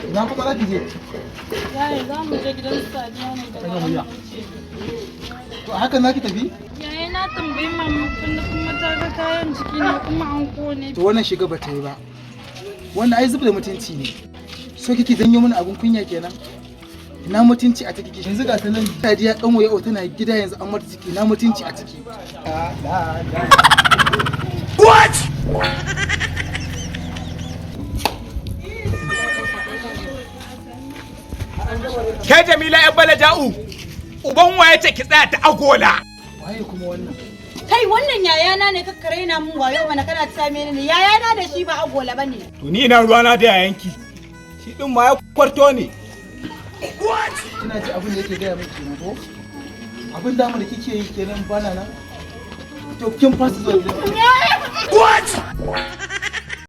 Ina kuma za ki je? Yaya, za mu je gidan Sadiya ne daga Daga wuya. nan wuce. To, a hakan za ki tafi? Yaya, na tambayi mama kuma kuma ta ga kayan jiki na kuma anko ne. To, wannan shiga ba ta yi ba. Wannan ai zub da mutunci ne. So kike janyo mana abun kunya kenan. Ina mutunci a ciki? Yanzu ga ta nan, Sadiya kan waye tana gida, yanzu an mata ciki. Ina mutunci a ciki? What? Ke Jamila yan Balaja'u, uban waye ce ki tsaya ta agola? Waye kuma wannan? Kai, wannan yayana ne, ka raina mun wayo mana, kana ta same ni. Yayana da shi ba agola bane. To, ni ina ruwana da yayanki. Shi din ma ya kwarto ne. Kina ji abin da yake gaya miki kenan ko? Abin damu da kike yi kenan, bana nan. To, kin fasa zuwa gidan. What?